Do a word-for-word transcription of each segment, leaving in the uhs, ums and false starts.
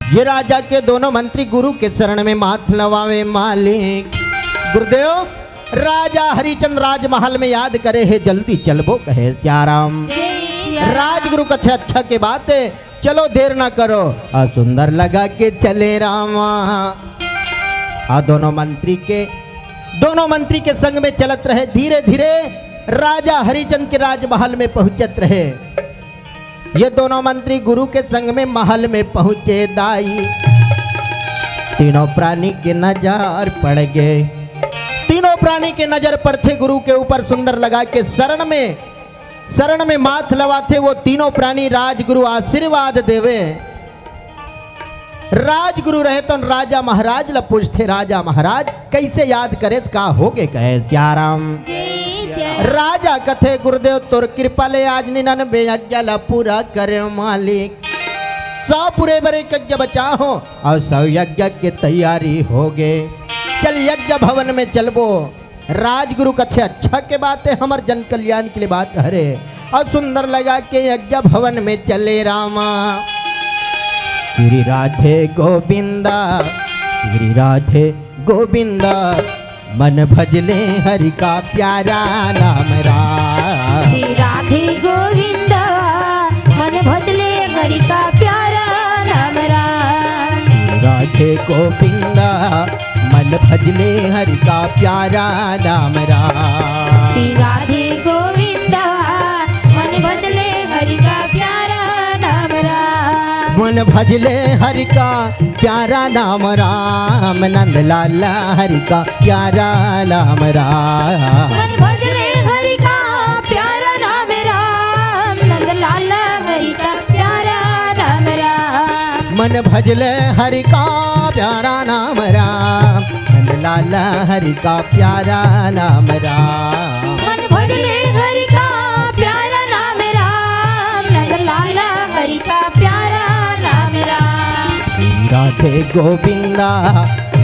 ये राजा के दोनों मंत्री गुरु के शरण में माथ नवावे मालिक। गुरुदेव, राजा हरिचंद राजमहल में याद करे हे, जल्दी चलबो कहे सियाराम। जय सिया राम। राजगुरु कथे अच्छा के बात हे, चलो देर ना करो। अउ सुंदर लगा के चले रामा। अउ दोनों मंत्री के, दोनों मंत्री के संग में चलत रहे। धीरे धीरे राजा हरिचंद के राजमहल में पहुंचत रहे। ये दोनों मंत्री गुरु के संग में महल में पहुंचे दाई। तीनों प्राणी के नजर पड़ गे। तीनों प्राणी के नजर पड़थे गुरु के ऊपर, सुंदर लगा के शरण में, शरण में माथ लवाथे वो तीनों प्राणी। राजगुरु आशीर्वाद देवे। राजगुरु रहे तो राजा महाराज ल पूछथे, राजा महाराज कइसे याद करे, का होगे कहे सियाराम। जय सिया राम। राजा कथे गुरुदेव तोर कृपा ले आज निन्यानवे यज्ञ ल पूरा करे मालिक। सौ पूरे बर एक यज्ञ बचा हो अउ सौ यज्ञ के तैयारी होगे। चल यज्ञ भवन में चलबो। राजगुरु कथे अच्छा के बात हे, हमर जन कल्याण के लिए बात हरे। अउ सुंदर लगा के यज्ञ भवन में चले रामा। गिरि राधे गोविंदा, गिरि राधे गोविंदा, मन भजले हरि का प्यारा नाम राम। श्री राधे गोविंदा, मन भजले हरि का प्यारा नाम राम। राधे गोविंदा, मन भजले हरि का प्यारा नाम राम। श्री राधे गोविंदा, मन भजले हरि का प्यारा नाम राम। मन भजले हरि का प्यारा नाम राम, नंदलाल हरि का प्यारा नाम राम। मन भजले हरि का प्यारा नाम राम, नंदलाल हरि का प्यारा नाम राम। मन भजले हरि का प्यारा नाम राम, नंदलाल हरि का प्यारा नाम राम। मन भजले हरि का प्यारा नाम राम, नंदलाल हरि का प्यारा नाम राम। श्री राधे गोविंदा,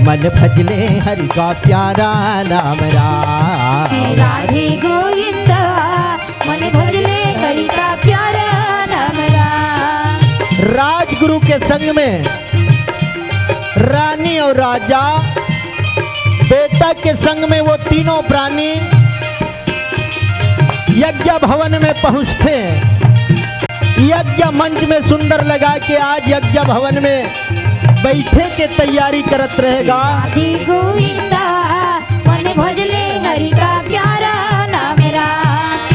मन भजले हरि का प्यारा नाम राम। श्री राधे गोविंदा, मन भजले हरि का प्यारा नाम राम। राजगुरु के संग में रानी अउ राजा, बेटा के संग में वो तीनों प्राणी यज्ञ भवन में पहुंचथे। यज्ञ मंच में सुंदर लगा के आज यज्ञ भवन में बइठे के तैयारी करत रहेगा। राधे गोविंदा, मन भजले हरि का प्यारा नाम राम।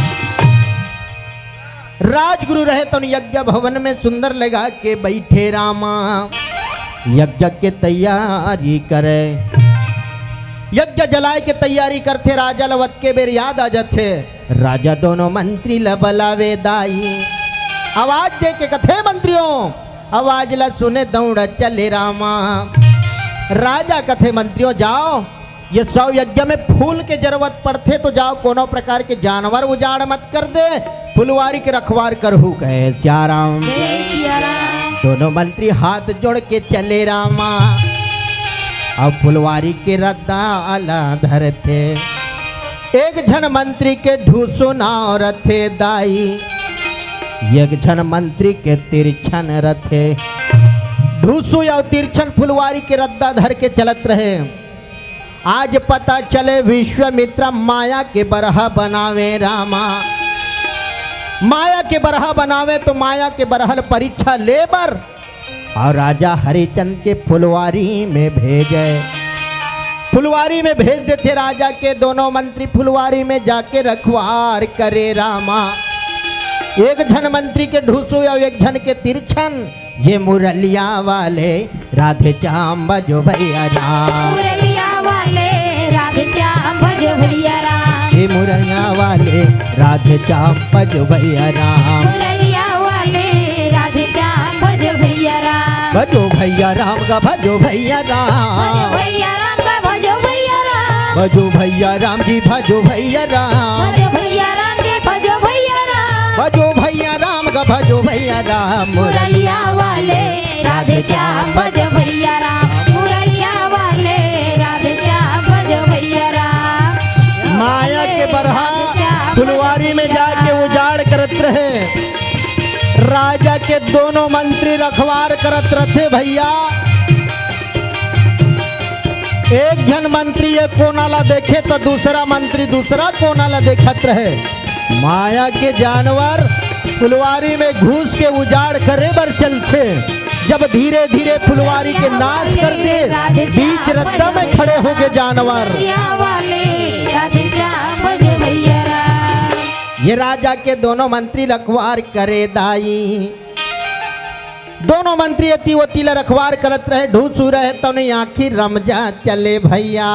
राजगुरु रहे तउन यज्ञ भवन में सुंदर लगा के बइठे रामा। यज्ञ के तैयारी करे, यज्ञ जलाए के तैयारी करथे। राजा ल वत के बेर याद आ जाथे। राजा दोनों मंत्री ल बलावे दाई। आवाज दे के कथे मंत्रियों, आवाज ल सुने दउड़ चले रामा। राजा कथे मंत्रियों जाओ, ये सौ यज्ञ में फूल के जरूरत पड़थे तो जाओ कोनो प्रकार के जानवर उजाड़ मत कर दे, फुलवारी के रखवार करहू कहे सियाराम। जय सिया राम। दोनों मंत्री हाथ जोड़ के चले रामा। अब फुलवारी के रद्दा आला धरथे। एक झन मंत्री के ढूसू नाव रथे दाई, एक झन मंत्री के तिरछन रथे। ढूसू या तिरछन फुलवारी के रद्दा धर के चलत रहे। आज पता चले विश्वामित्र माया के बरहा बनावे रामा। माया के बरहा बनावे तो माया के बरहा ल परीक्षा ले बर अउ राजा हरिचंद के फुलवारी में भेजे। फुलवारी में भेज देथे राजा के दोनों मंत्री, फुलवारी में जाके रखवार करे रामा। एक झन मंत्री के ढूसू अउ एक झन के तिरछन। ये मुरलिया वाले राधे श्याम बजो भैया राम। मुरलिया वाले राधे श्याम भजो भैया राम। ये मुरलिया वाले राधे श्याम बजो भैया राम। मुरलिया वाले राधे श्याम भजो भैया राम। बजो भैया राम का भजो भैया राम। भजो भैया राम का भजो भैया राम। बजो भैया राम जी भजो भैया राम। भजो भैया राम जी भजो भैया राम। बजो भैया राम का भजो भैया राम। मुरलिया वाले राधे श्याम भजो भैया राम। मुरलिया वाले राधे श्याम भजो भैया राम। माया के बरहा फुलवारी में जाके उजाड़ करत रहे। राजा के दोनों मंत्री रखवार करत रथे भैया। एक झन मंत्री एक कोना ला देखे त दूसरा मंत्री दूसरा कोना ला देखत रहे। माया के जानवर फुलवारी में घुस के उजाड़ करे बर चलथे। जब धीरे धीरे फुलवारी के नाश कर दे, बीच रद्दा में खड़े हो गए जानवर। ये राजा के दोनों मंत्री रखवार करे दाई। दोनों मंत्री एती ओती ला रखवार करत रहे, ढूसू रहे तौने आँखी रमजा चले भैया।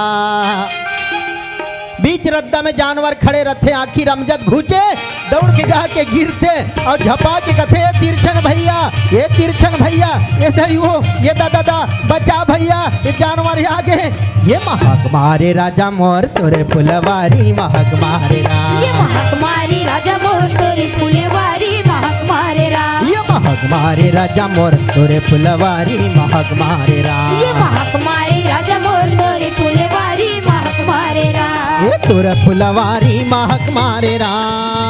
बीच रद्दा में जानवर खड़े रथे, आँखी रमजत घुचे, दौड़ के जाके गिरथे अउ झपा के कथे, "ए तिरछन भैया, ए तिरछन भैया, ए दई हो, ए दादा दा, बचा भैया, ए जानवर आगे।" ये महक मारे राजा मोर तोरे फुलवारी महक मारे रा। ये महक मारे राजा मोर तोरे फुलवारी महक मारे रा। ये महक मारे राजा मोर तोरे फुलवारी महक मारे रा। ये महक मारे राजा मोर तोरे फुलवारी महक मारे रा। ये तोरे फुलवारी महक मारे रा।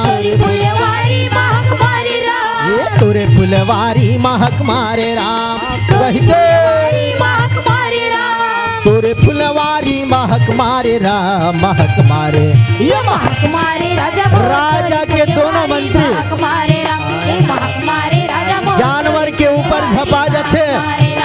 तोरे फुलवारी महक मारे रा। ये तोरे फुलवारी महक मारे रा। वही तो। तोरे फुलवारी महक मारे रा, महक मारे। ये महक मारे राजा मोर राजा तोरे के दोनों फुलवारी मंत्री। महक मारे रा, ये महक मारे राजा मोर जानवर के ऊपर झपा जाथे।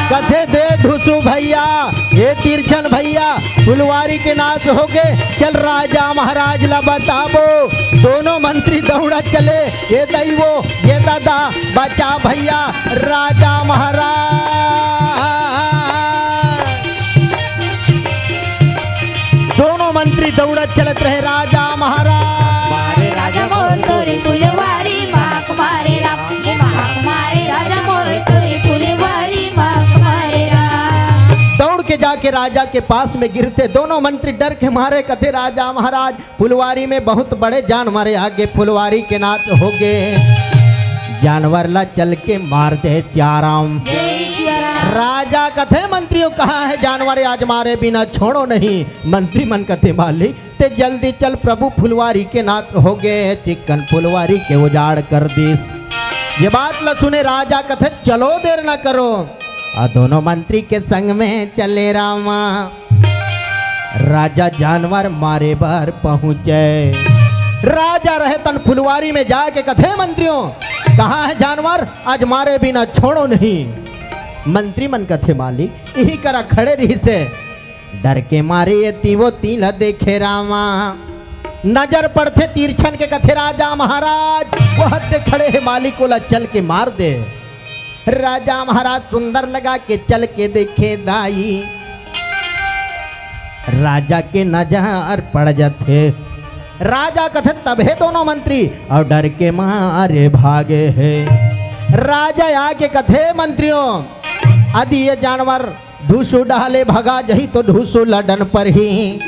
कथे, "दे ढुसू भैया, ये तिरछन भैया, फुलवारी के नाश हो गए, चल राजा महाराज ला बताबो।" दोनों मंत्री दौड़ा चले, "ये दई वो, ये दादा, बचा भैया।" राजा महाराज, दोनों मंत्री दौड़त चलत रहे। राजा महाराज, मारे राजा मोर तोरे फुलवारी महक मारे रा। ये महक मारे राजा मोर तोरे फुलवारी महक मारे रा। दौड़ के जाके राजा के पास में गिरथे। दोनों मंत्री डर के मारे कथे, "राजा महाराज, फुलवारी में बहुत बड़े जानवर आगे, फुलवारी के नाश हो गए, जानवर ला चल के मार दे सियाराम।" जय सियाराम। राजा कथे, "मंत्रियों, कहाँ है जानवर? आज मारे बिना छोड़ो नहीं।" मंत्री मन कथे, "मालिक, ते जल्दी चल, प्रभु फुलवारी के नाश हो गए, चिक्कन फुलवारी के उजाड़ कर दिस।" ये बात ला सुने राजा कथे, "चलो, देर ना करो।" अउ दोनों मंत्री के संग में चले रामा। राजा जानवर मारे बर पहुंचे। राजा रहे तन फुलवारी में जाके कथे, "मंत्रियों, कहाँ है जानवर? आज मारे बिना छोड़ो नहीं।" मंत्री मन कथे, "मालिक, इही करा खड़े रहिसे।" डर के मारे एती ओती ला देखे रामा। नजर पड़थे तिरछन के, कथे, "राजा महाराज, वो हद खड़े हे मालिक, ओला चल के मार दे।" राजा महाराज सुंदर लगा के चल के देखे दाई, राजा के नजर पड़ जाथे। राजा कथे तभे दोनों मंत्री अउ डर के मारे भागे हे। राजा आके कथे, "मंत्रियों, अदि ये जानवर ढूसू डहले भगा जही तो ढूसू ल डन परही।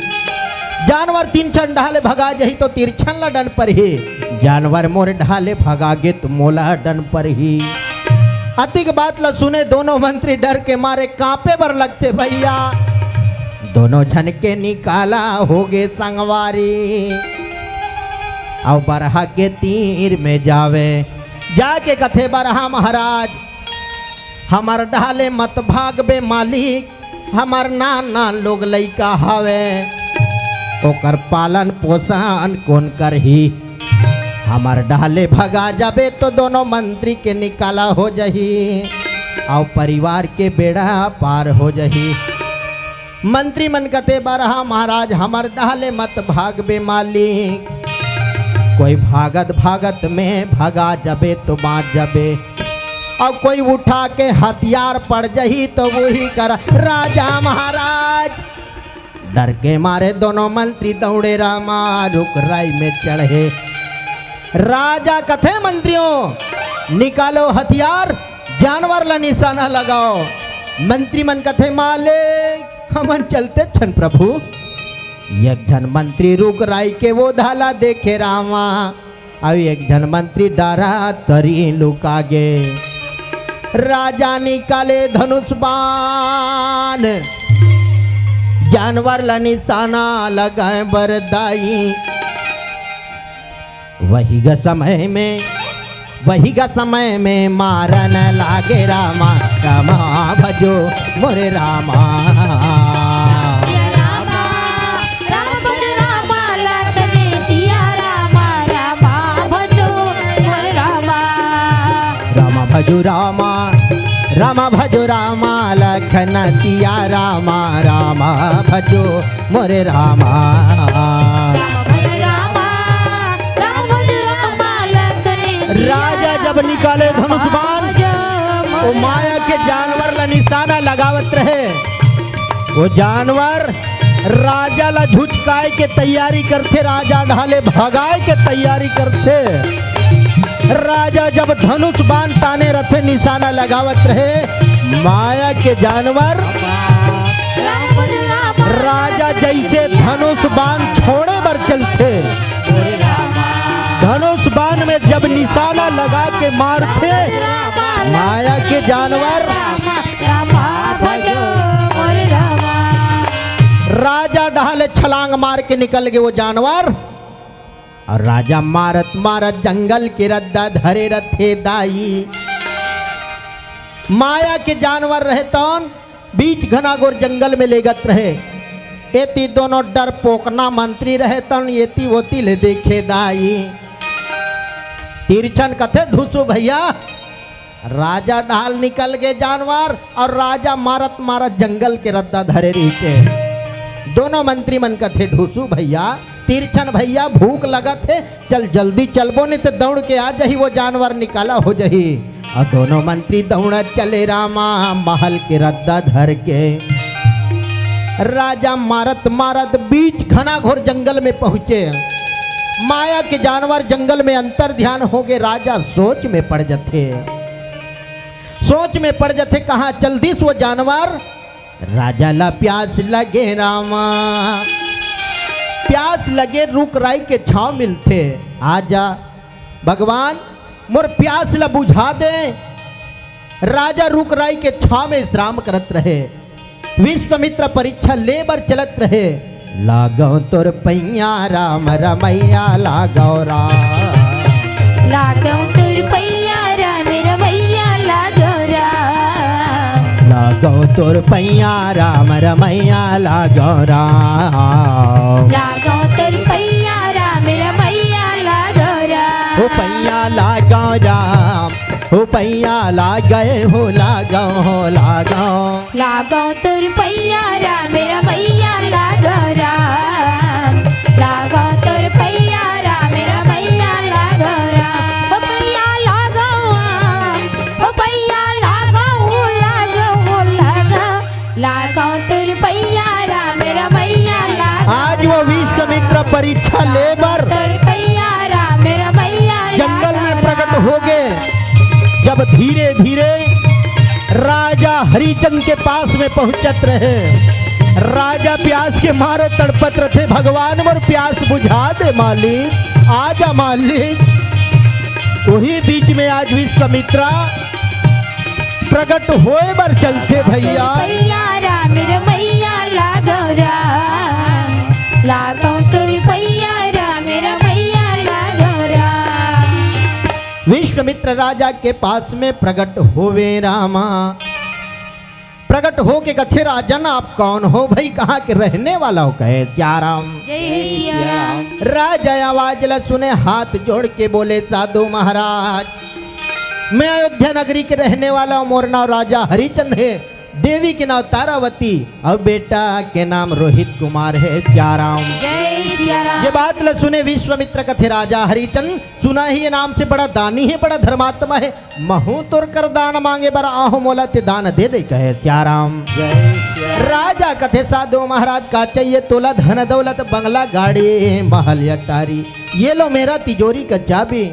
जानवर तिरछन डहले भगा जही तो तिरछन ल डन परही। जानवर मोर डहले भगा गे तो मोला डन परही।" अतिक बात ल सुने दोनों मंत्री डर के मारे कांपे बर लगथे भैया। दोनों झन के निकाला हो गे संगवारी। अउ बरहा के तीर में जावे, जाके कथे, "बरहा महाराज, हमर डहले मत भागबे मालिक, हमर नान नान लोग लइका हवे, ओकर पालन पोषण कोन करही? हमर डहले भगा जाबे तो दोनों मंत्री के निकाला हो जही, अउ परिवार के बेड़ा पार हो जही।" मंत्री मन कथे, "बरहा महाराज, हमर डहले मत भागबे मालिक, कोई भागत भागत में भगा जाबे तो बाँच जाबे, अउ कोई उठा के हथियार पड़ जही तो वही करा।" राजा महाराज डर के मारे दोनों मंत्री दौड़े रामा रुख राई में चढ़े। राजा कथे, "मंत्रियों, निकालो हथियार, जानवर ला निशाना लगाओ।" मंत्री मन कथे, "मालिक, हमन चलते छन प्रभु।" एक झन मंत्री रुख राई के वो धाला देखे रामा, अउ एक झन मंत्री डारा तरी लुका गे। राजा निकाले धनुष बाण, जानवर ला निशाना लगाए बर दाई। वही ग समय में वही का समय में मारन लागे रामा, रामा भजो मोरे रामा। सिया रामा, राम भजो रामा लखन, सिया रामा, रामा भजो मोरे रामा। रामा भजो रामा, रामा भजो रामा लखन, सिया रामा, रामा भजो मोरे रामा। राम भज रामा, राम भज रामा, लखन सिया राजा जब रामा, निकाले धनुष बाण, भज वो मोरे माया के रामा। जानवर ला निशाना लगावत रहे। वो जानवर राजा ला झुचकाए के तैयारी करथे, राजा डहाले भगाए के तैयारी करथे। राजा जब धनुष बाण ताने रथे, निशाना लगावत रहे, माया के जानवर राजा जैसे धनुष बाण छोड़े बर चलथे, धनुष बाण में जब निशाना लगा के मारथे, माया के जानवर राजा डहाले छलांग मार के निकल गे वो जानवर। अउ राजा मारत मारत जंगल के रद्दा धरे रथे दाई। माया के जानवर रहे तौन बीच घनाघोर जंगल में लेगत रहे। एती दोनों डरपोकना मंत्री रहे तौन एती ओती ले देखे दाई। तिरछन कथे, "ढूसू भैया, राजा डहाल निकल गे जानवर अउ राजा मारत मारत जंगल के रद्दा धरे रहिथे।" दोनों मंत्री मन कथे, "ढूसू भैया, तिरछन भैया, भूख लगत हे, चल जल्दी चलबो, नहीं तो दौड़ के आ जाही, वो जानवर निकाला हो जाही।" अउ दोनों मंत्री दौड़त चले रामा महल के रद्दा धर के। राजा मारत मारत बीच घनाघोर जंगल में पहुंचे। माया के जानवर जंगल में अंतर ध्यान हो गे। राजा सोच में पड़ जथे, सोच में पड़ जथे, कहाँ चल दिस वो जानवर। राजा ला प्यास लगे रामा, प्यास लगे, रुख राई के छांव मिलथे। आजा भगवान, मोर प्यास ला बुझा दे। राजा रुख राई के छांव में विश्राम करत रहे। विश्वामित्र परीक्षा ले बर चलत रहे। लागव तोर पैया राम रमैया लागव राम। लागव तोर पैया राम रमैया लागव राम। लागव तोर पैया राम रमैया लागव राम। लागव तोर पैया राम रमैया लागव राम। ओ पैया लागव राम, ओ पैया लागय हो लागव हो लागव। लागव तोर पैया राम रमैया लागव राम। लागव तोर पैया राम रमैया लागव राम। ओ पैया लागव राम, ओ पैया लागव, लागव, लागव। लागव तोर पैया राम रमैया लागव आज वो राम। विश्वामित्र परीक्षा ले बर तोर पैया राम रमैया जंगल में लागव प्रकट राम। हो गे। जब धीरे धीरे राजा हरिचंद के पास में पहुंचत रहे, राजा प्यास के मारे तड़पत रथे, "भगवान मोर प्यास बुझा दे मालिक, आजा मालिक।" वही बीच में आज विश्वामित्रा प्रकट होए बर चलथे भैया। पैया राम रमैया लागव राम। लागव तोर पैया राम रमैया लागव राम। विश्वामित्र राजा के पास में प्रकट होवे रामा। प्रकट होके कथे, "राजन, आप कौन हो भाई, कहाँ के रहने वाला हो?" कहे, "सिया राम।" जय सिया राम। राजा आवाज ला सुने, हाथ जोड़ के बोले, "साधु महाराज, मैं अयोध्या नगरी के रहने वाला हूँ, मोर नाम राजा हरिचंद है, देवी के नाम तारावती और बेटा के नाम रोहित कुमार है, सिया राम।" जय सिया राम। ये बात ला सुने विश्वामित्र कथे, "राजा हरिचंद, सुना ही ये नाम से बड़ा दानी है, बड़ा धर्मात्मा है, महू तोर कर दान मांगे बर आहूं, मोला ते दान दे दे," कहे, सिया राम। जय सिया राम। राजा कथे, "साधु महाराज, का चाहिए तोला? धन दौलत, बंगला, गाड़ी, महल, अटारी, ये लो मेरा तिजोरी का चाबी।"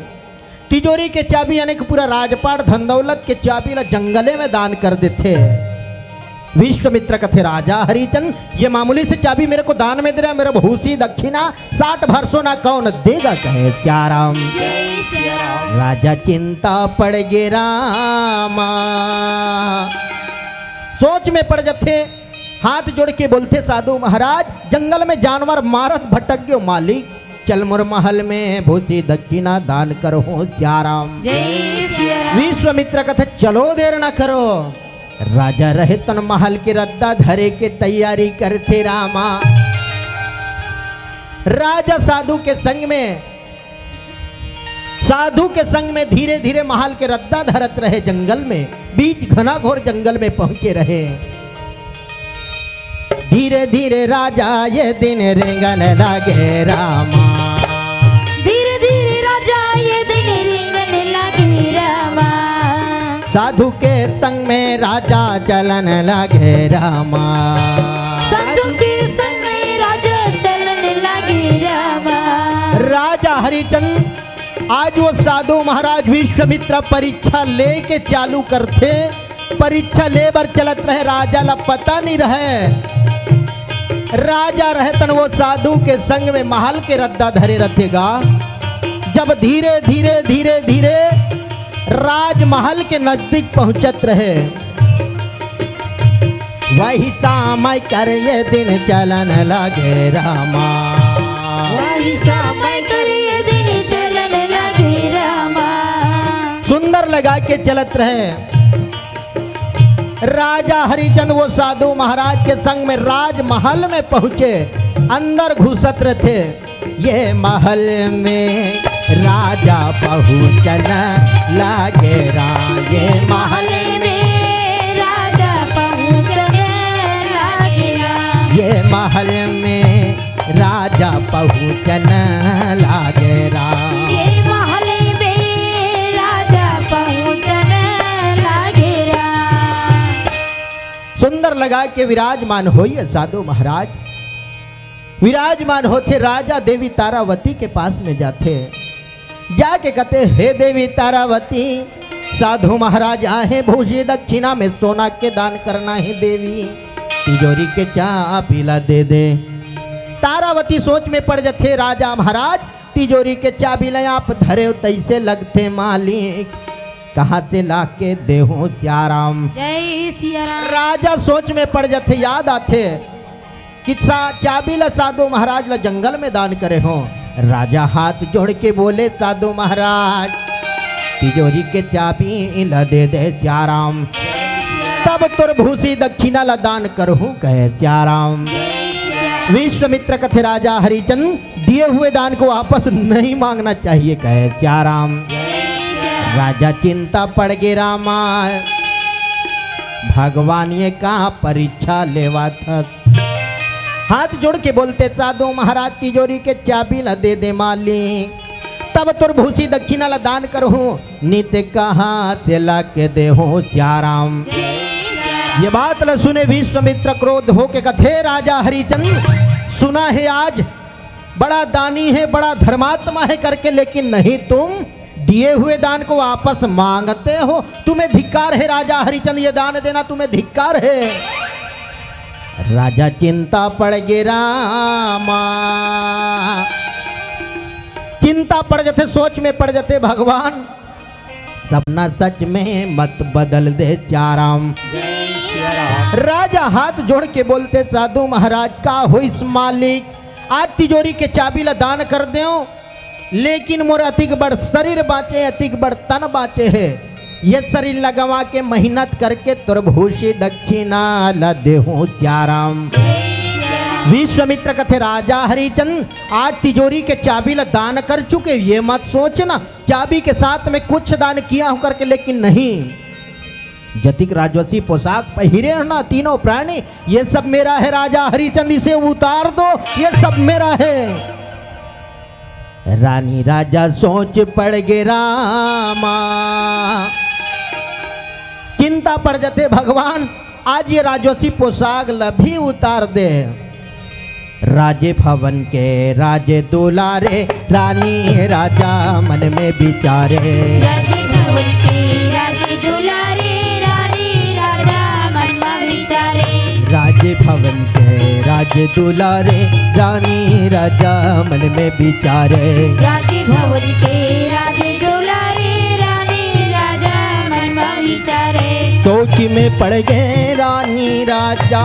तिजोरी के चाबी यानी कि पूरा राजपाट धन दौलत के चाबी ला जंगले में दान कर देथे। विश्वामित्र कथे, "राजा हरिचंद, ये मामूली से चाबी मेरे को दान में दे रहा है, मेरा भूसी दक्षिणा साठ भर सोना कौन देगा?" कहे, "सिया राम।" जय सिया राम। राजा चिंता पड़ गे रामा, सोच में पड़ जथे, हाथ जोड़ के बोलथे, "साधु महाराज, जंगल में जानवर मारत भटक गयो मालिक, चल मोर महल में भूसी दक्षिणा दान करहूँ सियाराम। जय सियाराम। विश्वामित्र कथे, चलो देर न करो। राजा रहे तन महल के रद्दा धरे के तैयारी करथे रामा। राजा साधु के संग में, साधु के संग में धीरे धीरे महल के रद्दा धरत रहे। जंगल में, बीच घनाघोर जंगल में पहुंचे रहे। धीरे धीरे राजा ये दिन रेंगन लागे रामा। धीरे धीरे राजा ये दिन रेंगन लागे रामा। साधु के संग में राजा चलन लागे रामा। साधु के संग में राजा चलन लागे रामा। राजा हरिचंद, आज वो साधु महाराज विश्वामित्र परीक्षा लेके चालू करथे। परीक्षा ले बर चलत रहे, राजा ला पता नहीं रहे। राजा रहे तन वो साधु के संग में महल के रद्दा धरे रथे गा। जब धीरे धीरे धीरे धीरे राजमहल के नजदीक पहुंचत रहे, वही समय कर ये दिन चलन लागे रामा। वही समय कर ये दिन चलन लागे रामा। सुंदर लगा के चलत रहे। राजा हरिचंद वो साधु महाराज के संग में राजमहल में पहुंचे, अंदर घुसत रथे। ये महल में राजा पहुँचन लागे राम। ये महल में राजा पहुँचन लागे राम। ये महल में राजा पहुँचन लागे राम। ये महल में राजा पहुँचन लागे राम। सुंदर लगा के विराजमान होइए साधु महाराज। विराजमान होथे, राजा देवी तारावती के पास में जाथे। जाके कथे, हे देवी तारावती, साधु महाराज आहे, भूसी दक्षिणा में सोना के दान करना हे देवी। तिजोरी के चाबी ला दे दे। तारावती सोच में पड़ जथे, राजा महाराज, तिजोरी के चाबी ला आप धरे हो, तैसे लगथे मालिक। कहाँ से ला के देहूँ सियाराम? जय सियाराम। राजा सोच में पड़ जथे, याद आथे कि सा-, चाबी ला साधु महाराज ला जंगल में दान करे हो। राजा हाथ जोड़ के बोले, साधु महाराज, तिजोरी के चाबी ला दे दे सियाराम। तब तोर भूसी दक्षिणा ला दान करहूँ कहे सियाराम। विश्वामित्र कथे, राजा हरिचंद, दिए हुए दान को वापस नहीं मांगना चाहिए कहे सियाराम। राजा चिंता पड़ गे रामा, भगवान ये का परीक्षा लेवा था। हाथ जोड़ के बोलते, साधु महाराज, तिजोरी के चाबी ला दे दे मालिक, तब तोर भूसी दक्षिणा ला दान करहूँ, नित कहाँ से ला के देहूँ सियाराम। ये बात ला सुने विश्वामित्र क्रोध होके कथे, राजा हरिचंद, सुना है आज बड़ा दानी है, बड़ा धर्मात्मा है करके, लेकिन नहीं, तुम दिए हुए दान को वापस मांगते हो। तुम्हें धिक्कार है राजा हरिचंद, ये दान देना तुम्हें धिक्कार है। राजा चिंता पड़ गे रामा, चिंता पड़ जथे, सोच में पड़ जथे, भगवान सपना सच में मत बदल दे सियाराम। राजा हाथ जोड़ के बोलते, साधु महाराज, का होइस मालिक, आज तिजोरी के चाबी ला दान कर देव, लेकिन मोर अतिक बड़ शरीर बाँचे, अतिक बड़ तन बाँचे हे। ये शरीर ला गवा के मेहनत करके तोर भूसी दक्षिणा ला देहूँ सियाराम। विश्वामित्र कथे, राजा हरिचंद, आज तिजोरी के चाबी ला दान कर चुके, ये मत सोचना चाबी के साथ में कुछ दान किया हूँ करके, लेकिन नहीं, जतिक राजवंशी पोशाक पहिरे हो ना तीनों प्राणी, ये सब मेरा है राजा हरिचंद, इसे उतार दो, ये सब मेरा है। रानी राजा सोच पड़ गे रामा, चिंता पड़ जथे, भगवान आज ये राजवंशी पोशाक ल भी उतार दे। राजे भवन के राजे दुलारे, रानी राजा मन में विचारे। राजे भवन के राजे दुलारे, रानी राजा मन में विचारे। राजे भवन के राजे दुलारे, रानी राजा मन में विचारे। राजे भवन के राजे दुलारे, रानी राजा मन में विचारे। सोच में पड़ गे रानी राजा,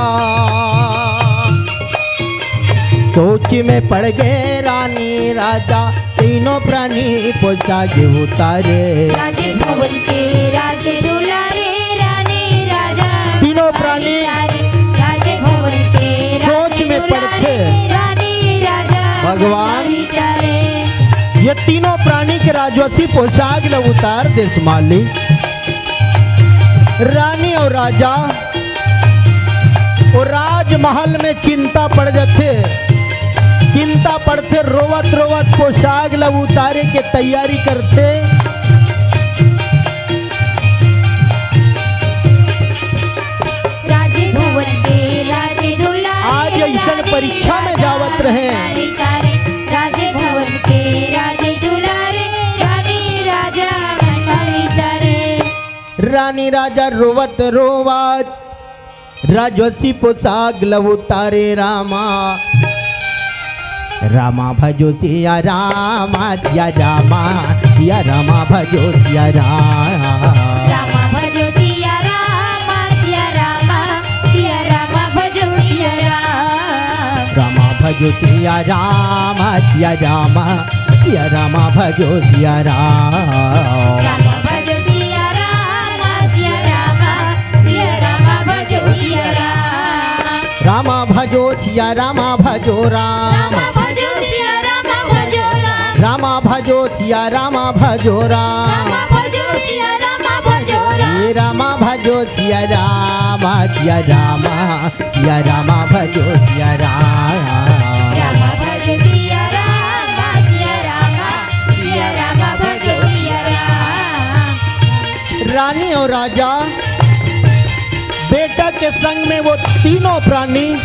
सोच में पड़ गए रानी राजा, तीनों प्राणी पोशाक उतारे। राजे भवन के राजे दुलारे, रानी राजा तीनों प्राणी विचारे। राजे भवन के राजे सोच में पड़ दुलारे, गए। रानी राजा भगवान विचारे। ये तीनों प्राणी के राजवसी पोशाक ल उतार देस मालिक। रानी अउ राजा ओ राजमहल में चिंता पड़ जाथे, चिंता पड़थे, रोवत रोवत पोशाक ल उतारे के तैयारी करथे। राजे भवन के राजे दुलारे, आज अइसन रानी परीक्षा में राजा जावत रहे। विचारे। राजे भवन के राजे दुलारे, रानी राजा मन में विचारे। रानी राजा रोवत रोवत राजवसी पोशाक ल उतारे रामा। रामा भजो सिया रामा, सिया रामा, सिया रामा भजो सिया रामा। रामा भजो सिया रामा, सिया रामा, सिया रामा भजो सिया रामा। रामा भजो सिया रामा, सिया रामा, सिया रामा भजो सिया रामा। रामा भजो सिया रामा, सिया रामा, सिया रामा भजो सिया रामा। रामा भजो सिया रामा भजो रामा। रामा भजो सिया रामा भजो रामा। रामा भजो सिया रामा भजो रामा। रामा भजो सिया रामा भजो रामा। हे रामा भजो सिया रामा, सिया रामा, सिया रामा भजो सिया रामा। रामा भजो सिया रामा, सिया रामा, सिया रामा भजो सिया रामा। रानी अउ राजा बेटा के संग में वो तीनों प्राणी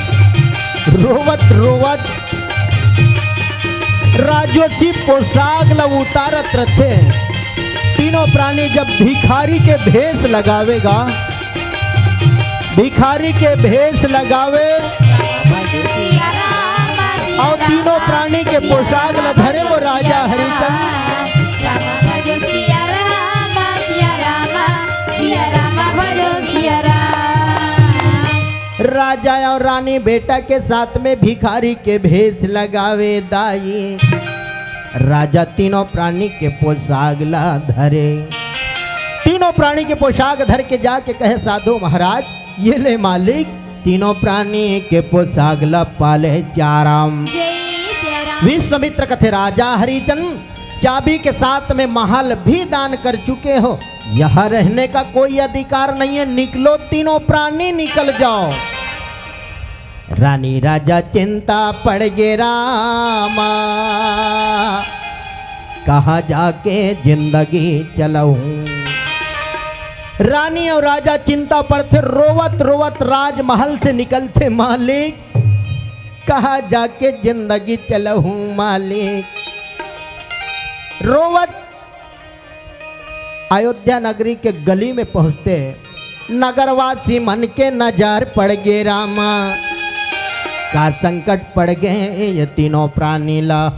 रोवत रोवत राजवसी पोशाक ल उतारत रथे। तीनों प्राणी जब भिखारी के भेष लगावेगा, भिखारी के भेष लगावे अउ तीनों प्राणी के पोशाक ल धरे वो राजा हरिचंद। राजा अउ रानी बेटा के साथ में भिखारी के भेष लगावे दाई। राजा तीनों प्राणी के पोशाक ला धरे। तीनों प्राणी के पोशाक धर के जाके कहे, साधु महाराज, ये ले मालिक, तीनों प्राणी के पोशाक ला पाले सिया राम। जय सिया राम। विश्वामित्र कथे, राजा हरिचंद, चाबी के साथ में महल भी दान कर चुके हो, यहाँ रहने का कोई अधिकार नहीं है, निकलो तीनों प्राणी, निकल जाओ। रानी राजा चिंता पड़ गे रामा, कहाँ जाके जिंदगी चलहूँ। रानी अउ राजा चिंता पड़थे, रोवत रोवत राजमहल से निकलथे, मालिक, कहाँ जाके जिंदगी चलहूँ मालिक। रोवत अयोध्या नगरी के गली में पहुँचथे, नगरवासी मन के नजर पड़ गे रामा, का संकट पड़ गे ये तीनों प्राणी ला।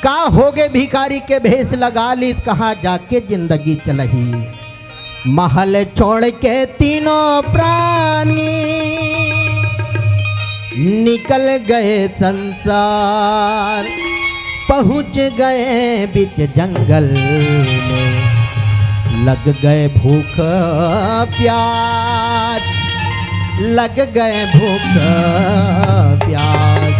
का होगे, भिखारी के भेष लगा लिस, कहाँ जाके जिंदगी चलही। महल छोड़ के तीनों प्राणी निकल गए संसार, पहुँच गए बीच जंगल में, लग गए भूख प्यास, लग गए भूख प्यास।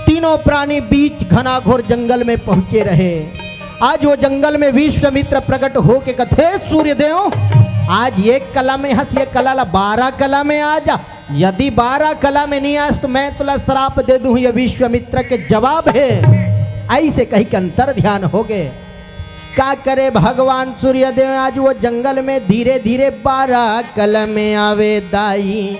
तीनों प्राणी बीच घनाघोर जंगल में पहुँचे रहे। आज वो जंगल में विश्वामित्र प्रकट होके कथे, सूर्यदेव, आज ये कला में हस, ये कला ला बारह कला में आ जा, यदि बारह कला में नहीं आस तो मैं तोला श्राप दे दूँ, ये विश्वामित्र के जवाब हे। अइसे कहिके अंतर ध्यान होगे। का करे भगवान सूर्यदेव, आज वो जंगल में धीरे धीरे बारह कला में आवे दाई।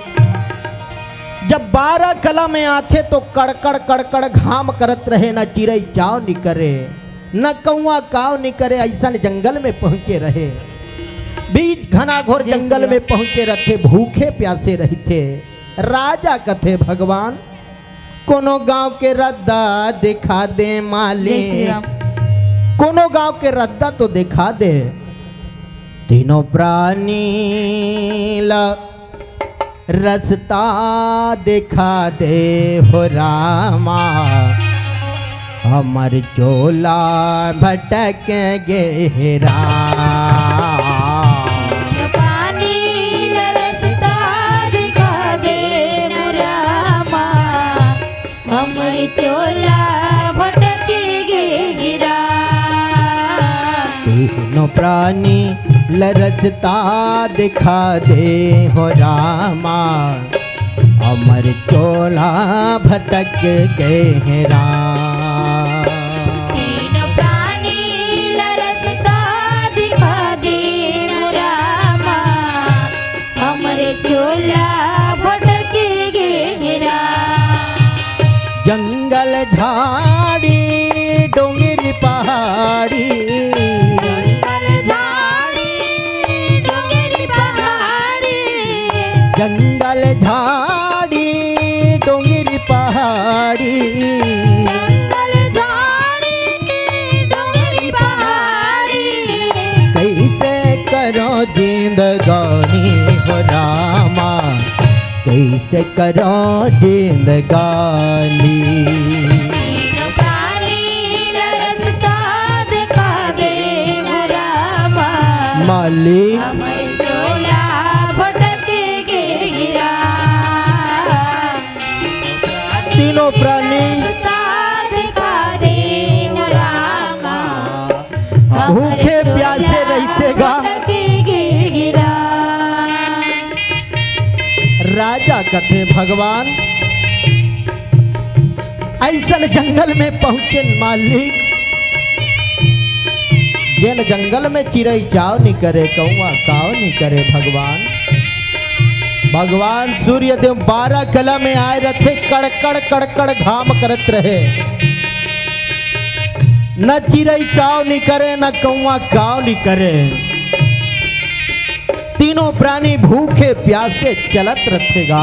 जब बारह कला में आथे तो कड़कड़ कड़कड़ घाम करत रहे, न चिरई चाव निकरे, न कौआ काव निकरे, अइसन जंगल में पहुँचे रहे। बीच घनाघोर जंगल में पहुँचे रथे, भूखे प्यासे रहिथे। राजा कथे, भगवान, कोनो गांव के रद्दा दिखा दे मालिक, कोनो गांव के रद्दा तो दिखा दे। तीनों प्राणी ला रस्ता दिखा दे हो रामा, हमर चोला भटक गे हे राम। पानी ल रस्ता दिखा दे हो रामा, हमर चोला भटक गे हे राम। तीनों प्राणी ल रस्ता दिखा दे हो रामा, हमर चोला भटक गे हे राम। तीनों प्राणी ल रस्ता दिखा दे हो रामा, हमर चोला भटक गे हे राम। जंगल झाड़ी डोंगरी पहाड़ी, जंगल झाड़ी डोंगरी पहाड़ी, जंगल झाड़ी डोंगरी पहाड़ी। जंगल झाड़ी डोंगरी पहाड़ी। कैसे करो जिंदगानी हो रामा, कैसे करो जिंदगानी। तीनों प्राणी ल रस्ता दिखा दे हो रामा, माली हमर चोला भटक गे हे राम। तीनों प्राणी रस्ता दिखा दे हो रामा, भूखे प्यासे रहिथे गा। भटक गे हे राम। राजा कथे भगवान, अइसन जंगल में पहुंचेन मालिक, जेन जंगल में चिरई चाव नी करे, कौआ काव नी करे भगवान। भगवान सूर्य देव बारह कला में आए रथे, कड़कड़ कड़कड़ घाम करत रहे। न चिरई चाव नी करे, न कौआ काव नी करे। तीनों प्राणी भूखे प्यासे चलत रथे गा।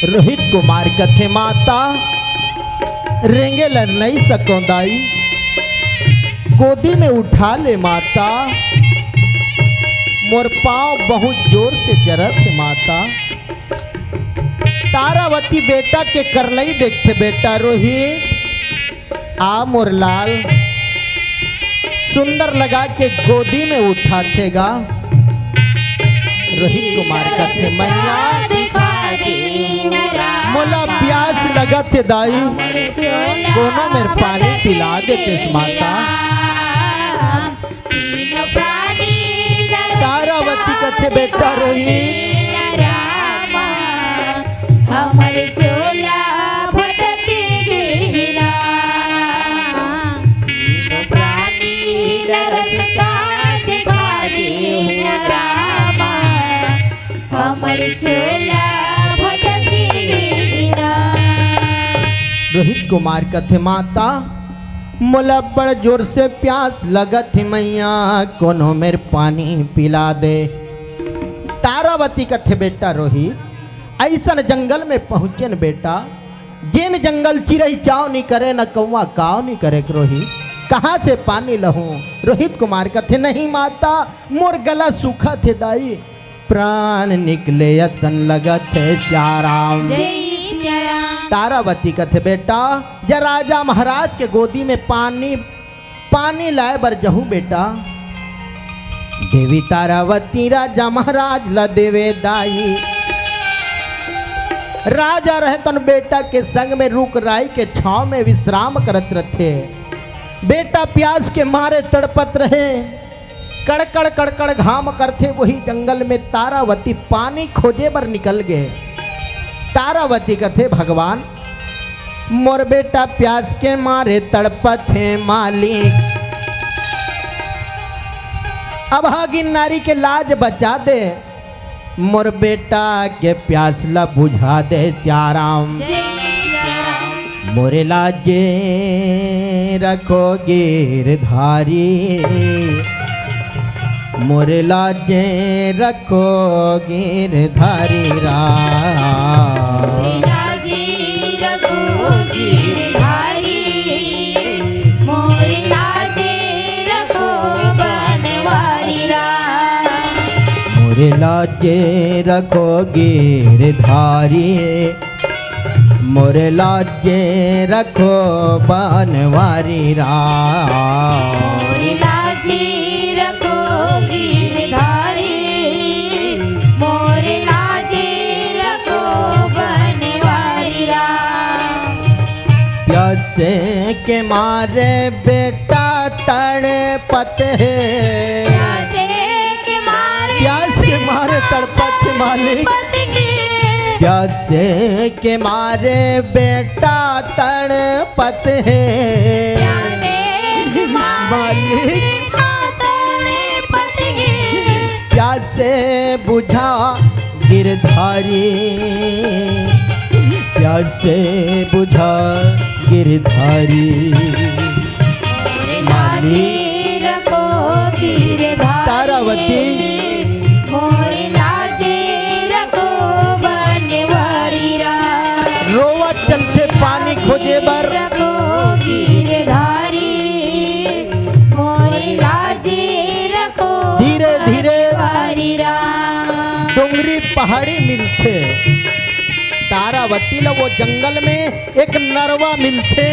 रोहित कुमार कथे, माता, रेंगे ल नइ सकों दाई, गोदी में उठा ले माता, मोर पाँव बहुत जोर से जरत हे माता। तारावती बेटा के करलई देखथे, बेटा रोहित, आ मोर लाल। सुंदर लगा के गोदी में उठाथे गा। रोहित कुमार कथे, मैया, दिखा दे न राम। मोला प्यास लगत हे दाई, हमर चोला कोनो मेर पानी पिला देतेस माता। तीनों प्राणी ल तारावती कथे, बेटा रोहित, न राम, हमर चोला भटक गे राम। तीनों प्राणी ल रस्ता दिखा दे न राम, हमर चोला भटक गे राम। रोहित कुमार कथे, माता, मोला बड़ जोर से प्यास लगत हे मैया, कोनो मेर पानी पिला दे। तारावती कथे, बेटा रोहित, अइसन जंगल में पहुंचेन बेटा, जेन जंगल चिरई चाव नी करे, न कौआ काव नी करे रोहित, कहाँ से पानी लहूं? रोहित कुमार कथे, नहीं माता, मोर गला सूखत हे दाई, प्राण निकले असन लगत हे सियाराम। जय सियाराम। तारावती कथे, बेटा, जा राजा महाराज के गोदी में पानी, पानी लाए बर जहूं बेटा। देवी तारावती राजा महाराज ला देवे दाई। राजा रहे तन बेटा के संग में रूख राई के छांव में विश्राम करत रथे। बेटा प्यास के मारे तड़पत रहे। कड़कड़ कड़कड़ घाम करथे, वही जंगल में तारावती पानी खोजे बर निकल गे। तारावती कथे, भगवान, मोर बेटा प्यास के मारे तड़पत हे मालिक, अभागिन नारी के लाज बचा दे, मोर बेटा के प्यास ला बुझा दे सियाराम। जय सियाराम। मोरे लाजे रखो गिरधारी, मोरे लाजे रखो गिरधारी राम। मोरे लाजे रखो गिरधारी, मोरे लाजे रखो बनवारी राम। मोर लाजे रखो गिरधारी, मोर लाजे रखो बनवारी राम। मोर लाजे रखो गिरधारी, मोर लाजे रखो बनवारी राम। प्यासे के मारे बेटा तड़पत हे। प्यासे के मारे प्यास के मारे तड़पत हे मालिक। तड़पत हे। प्यासे के मारे बेटा तड़पत हे। प्यासे के मारे मालिक। बेटा तड़पत हे। प्यासे बुझा गिरधारी, प्यासे बुझा गिरधारी। मोर लाजे रखो गिरधारी। तारावती। मोर लाजे रखो बनवारी राम। रोवत चलथे पानी खोजे बर। रखो गिरधारी, मोर लाजे रखो धीरे धीरे बनवारी राम। डोंगरी पहाड़ी मिलथे। तारावती ला वो जंगल में एक नरवा मिलथे।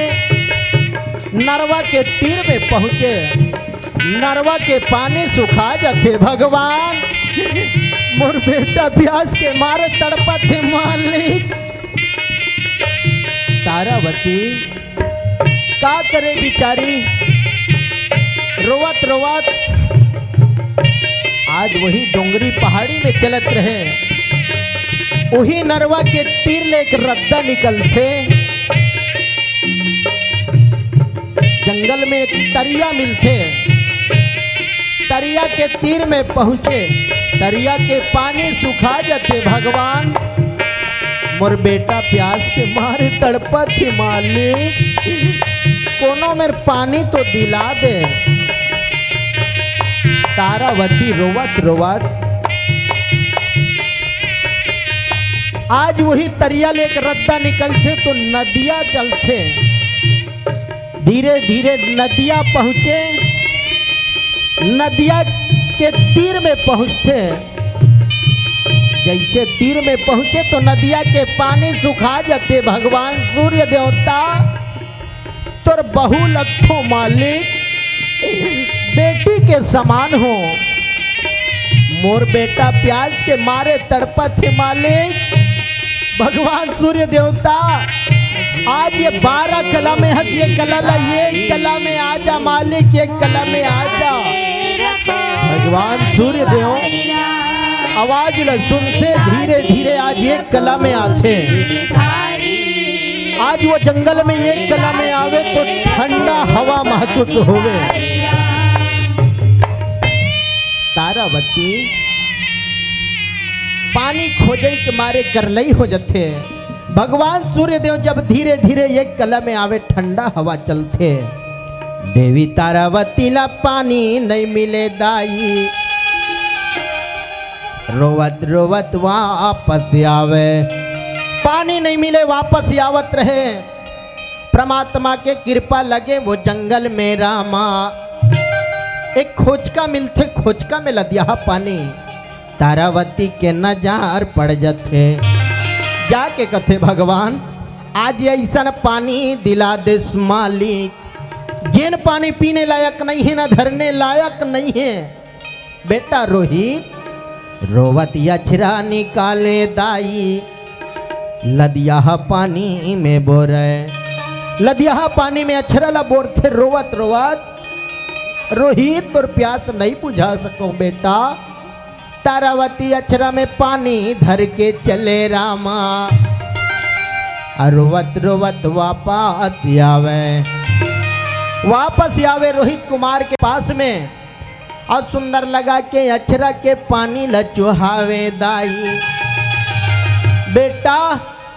नरवा के तीर में पहुँचे, नरवा के पानी सुखा जाथे। भगवान, मोर बेटा प्यास के मारे तड़पत हे मालिक। तारावती का करे बिचारी, रोवत रोवत आज वही डोंगरी पहाड़ी में चलत रहे। वही नरवा के तीर ले एक रद्दा निकलथे। जंगल में एक तरिया मिलथे। तरिया के तीर में पहुँचे, तरिया के पानी सुखा जाथे। भगवान, मोर बेटा प्यास के मारे तड़पत हे मालिक, कोनो मेर पानी तो दिला दे। तारावती रोवत रोवत आज वही तरिया ले एक रद्दा निकलथे तो नदिया चलथे। धीरे धीरे नदिया पहुँचे, नदिया के तीर में पहुँचथे। जैसे तीर में पहुँचे तो नदिया के पानी सुखा जाथे। भगवान सूर्य देवता, तोर बहू लगथो मालिक, बेटी के समान हो। मोर बेटा प्यास के मारे तड़पत हे मालिक। भगवान सूर्य देवता, आज ये बारह कला में हस, ये कला ला, ये कला में आ जा मालिक, ये कला में आ जा। भगवान सूर्य देव आवाज ला सुनथे, धीरे धीरे आज ये कला में आथे। आज वो जंगल में एक कला में आवे तो ठंडा हवा महसूस होवे। तारावती पानी खोजे के मारे करलई हो जथे। भगवान सूर्य देव जब धीरे धीरे एक कला में आवे, ठंडा हवा चलथे। देवी तारावती ला पानी नहीं मिले दाई, रोवत रोवत वापस आवे। पानी नहीं मिले, वापस आवत रहे। परमात्मा के कृपा लगे वो जंगल में रामा। एक खोचका मिलथे, खोचका में लदिया पानी। तारावती के नजार पड़ जथे। जाके कथे, भगवान, आज ऐसन पानी दिला देस मालिक, जेन पानी पीने लायक नहीं है, ना धरने लायक नहीं है। बेटा रोहित, रोवत अछरा निकाले दाई, लदिया पानी में बोरे। लदिया पानी में अछरा ला बोरथे रोवत रोवत। रोहित, तोर प्यास नहीं बुझा सको बेटा। तारावती अछरा में पानी धर के चले रामा, अउ रोवत रोवत वापस आवे। वापस आवे रोहित कुमार के पास में, अउ सुंदर लगा के अछरा के पानी ल चुहावे दाई। बेटा,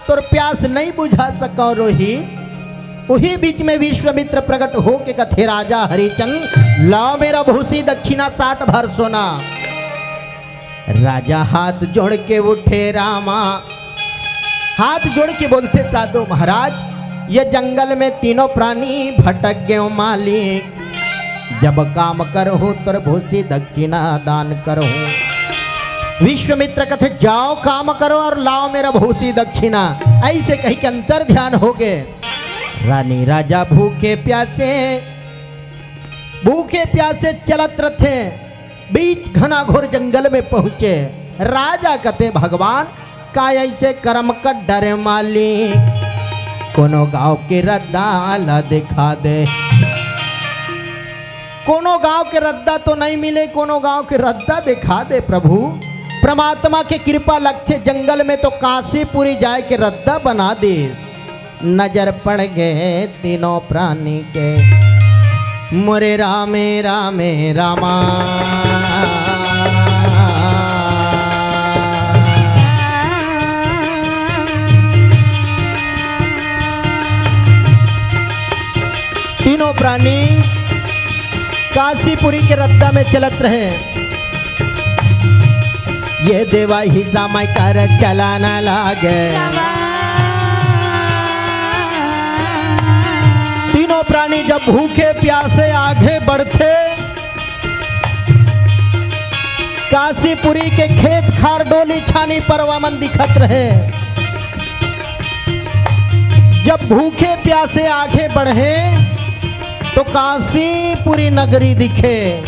तोर प्यास नहीं बुझा सकव रोहित। उही बीच में विश्वामित्र प्रकट होके कथे, राजा हरिचंद, लाव मेरा भूसी दक्षिणा साठ भर सोना। राजा हाथ जोड़ के उठे रामा, हाथ जोड़ के बोलथे, साधु महाराज, ये जंगल में तीनों प्राणी भटक गए मालिक, जब काम करहूँ तोर भूसी दक्षिणा दान करहूँ। विश्वामित्र कथे, "जाओ, काम करो और लाओ मेरा भूसी दक्षिणा।" ऐसे कहि के अंतर ध्यान हो गे। रानी राजा भूखे प्यासे, भूखे प्यासे चलत रथे, बीच घना घोर जंगल में पहुंचे। राजा कथे, "भगवान, का ऐसे करम कर डरे मालिक, कोनो गांव के रद्दा ला दिखा दे।" कोनो गांव के रद्दा तो नहीं मिले, कोनो गांव के रद्दा दिखा दे प्रभु। परमात्मा के कृपा लगथे, जंगल में तो काशीपुरी जाए के रद्दा बना दे। नजर पड़ गे तीनों प्राणी के, मोरे रामे रामे रामा। तीनों प्राणी काशीपुरी के रद्दा में चलत रहे। ये देवा ही समय कर चलाना लागे। तीनों प्राणी जब भूखे प्यासे आगे बढ़थे, काशीपुरी के खेत खार डोली छानी परवामन दिखत रहे। जब भूखे प्यासे आगे बढ़े तो काशीपुरी नगरी दिखे।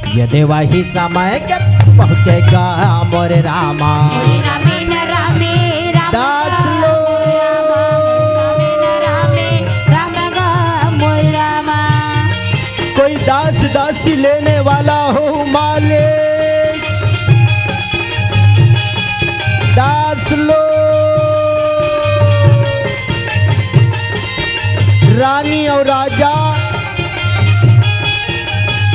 ये देवा ही समय के पहुँचेगा मोरे रामा। मोरे रामे न रामे राम दास गा, लो। मोरे रामे न रामे राम गा, मोरे रामा। कोई दास दासी लेने वाला हो मालिक, दास लो। रानी और राजा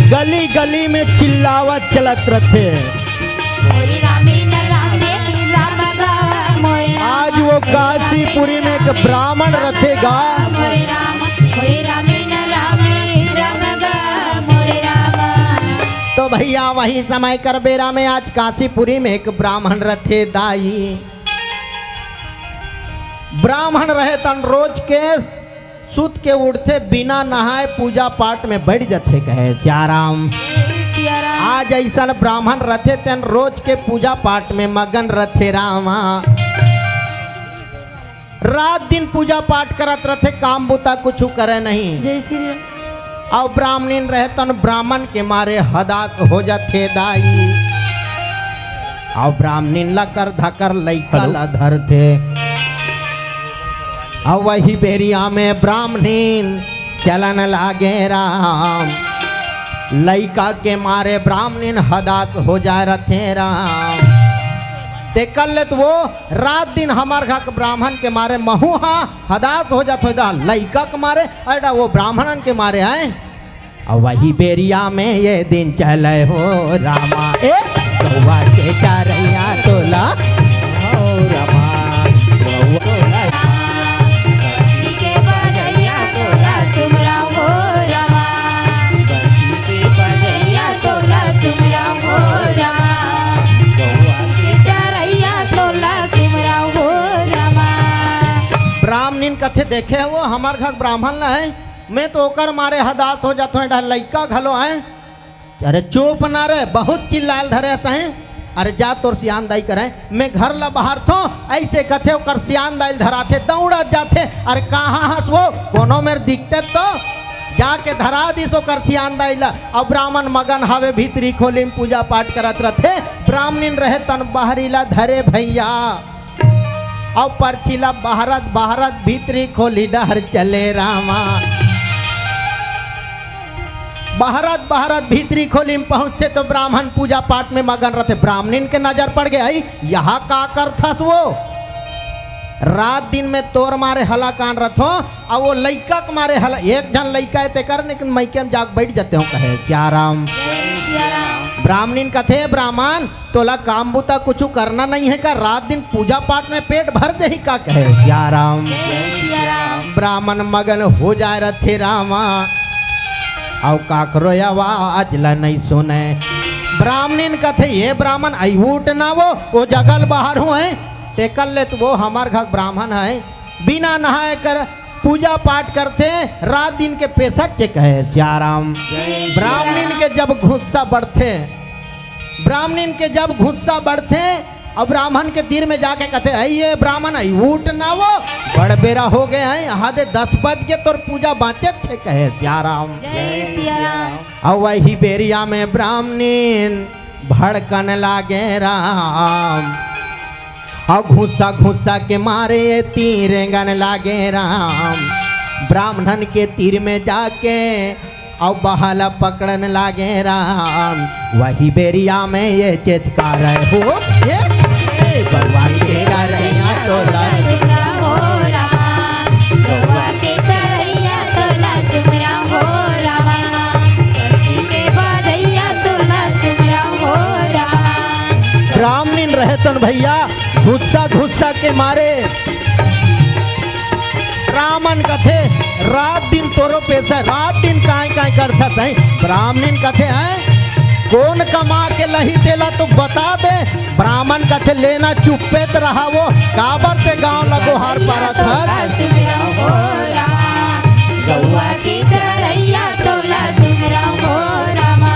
गली गली में चिल्लावत चलत रथे। मोरे रामे न रामे राम गा, मोरे राम, आज वो मोरे रामे काशीपुरी में एक न रामे ब्राह्मण राम रथे गा। मोरे राम, मोरे रामे न रामे राम गा, मोरे राम। तो भैया, वही समय कर बेरा में आज काशीपुरी में एक ब्राह्मण रथे दाई। ब्राह्मण रहे तन रोज के सुत के उठथे, बिना नहाए पूजा पाठ में बैठ जथे, कहे सियाराम। सियाराम। आज ऐसन ब्राह्मण रथे, तेन रोज के पूजा पाठ में मगन रथे रामा। रात दिन पूजा पाठ करत रथे, काम बुता कुछु करे नहीं। जय श्री राम। अउ ब्राह्मणिन रहे तन ब्राह्मण के मारे हदास हो जथे दाई। अउ ब्राह्मणिन ला कर धकर लइका हेलो। ला धरथे। अउ वही बेरिया में ब्राह्मणिन चलन लागे राम। लइका के मारे ब्राह्मणिन हदास हो जाए रथे राम। तेकर ले तो वो रात दिन हमर घर के ब्राह्मण के मारे महू हा हदास हो जात होय दा लइका के मारे, अरे वो ब्राह्मणन के मारे आए। अउ वही बेरिया में ये दिन चले हो रामा, ए गौवा के चरैया तोला। हो रामा, गौवा तोला। के बजैया तोला सुमरा हो रामा। के बजैया तोला सुमरा हो रामा। गौवा के चरैया तोला सुमरा हो रामा। ब्राह्मणिन कथे, देखे हो, हमर घर ब्राह्मण ल है, मैं तो ओकर मारे हदास हो जात हों, एडा लइका घलो है। अरे चुप ना रे, बहुत चिल्लायल धरे तहें। अरे जा तोर सियान दाई करे, मैं घर ला बाहर थो, ऐसे कथे ओकर सियान दाई ल धराथे, दौड़त जाथे। अरे कहाँ हस वो, कोनो मेर दिखते तो। जाके धरा दिस ओकर सियान दाई ला। अब ब्राह्मण मगन हवे भीतरी खोली में पूजा पाठ करत रथे, ब्राह्मणिन रहे तन बाहरी ला धरे भैया। अउ परछी ला बहरत बहरत भीतरी खोली डहर चले रामा। बहरत बहरत भीतरी खोली में पहुंचथे तो ब्राह्मण पूजा पाठ में मगन रथे। ब्राह्मणिन के नजर पड़ गे, "अई, यहाँ का करथस वो? रात दिन में तोर मारे हलाकान रथो, अउ वो लइका के मारे हला, एक झन लइका हे तेकर, लेकिन मइके में जाके बैठ जाते हो," कहे सियाराम। जय सियाराम। ब्राह्मणिन कथे, "ब्राह्मण, तोला काम बुता कुछु करना नहीं है का? रात दिन पूजा पाठ में पेट भर देही का?" कहे सियाराम। जय सियाराम। ब्राह्मण मगन हो जाए रथे रामा, अउ काकरो आवाज ला नहीं सुने। ब्राह्मणिन कथे, "ये ब्राह्मण, अई उठ ना वो, वो जगल बाहर हुए, तेकर ले तो वो हमर घर ब्राह्मण है, बिना नहाए कर पूजा पाठ करथे, रात दिन के पेसक के," कहे सियाराम। जय सियाराम। ब्राह्मणिन के जब गुस्सा बढ़थे, ब्राह्मणिन के जब गुस्सा बढ़थे, अउ ब्राह्मण के तीर में जाके कथे, "अई ये ब्राह्मण, अई उठ ना वो, बड़ बेरा हो गे हे, यहाँ दे दस बज गे, तोर पूजा बाँचे हे," कहे सिया राम। जय सिया राम। अउ वही बेरिया में ब्राह्मणिन भड़कन लागे राम, अउ घुस्सा घुस्सा के मारे तीर रेंगन लागे राम। ब्राह्मणन के तीर में जाके अउ बहा ल पकड़न लागे राम। वही बेरिया में ये चेचकारे हो, ये, ए, गौवा के चरैया तोला। सुमरम हो रामा, गौवा के चरैया तोला सुमरम हो रामा, बंसी के बजैया तोला सुमरम हो रामा। ब्राह्मणिन रहे तन भैया, गुस्सा गुस्सा के मारे ब्राह्मण कथे, "रात दिन तोरो पेशा, रात दिन काय काय करथस हे?" ब्राह्मणिन कथे, "हैं, कोन कमा के लही तेला तो बता दे।" ब्राह्मण कथे, "लेना चुप्पे त रहा वो, काबर ते गाँव ल गोहार पारत हस?" सुमरम हो रामा, गौवा के चरैया तोला सुमरम हो रामा।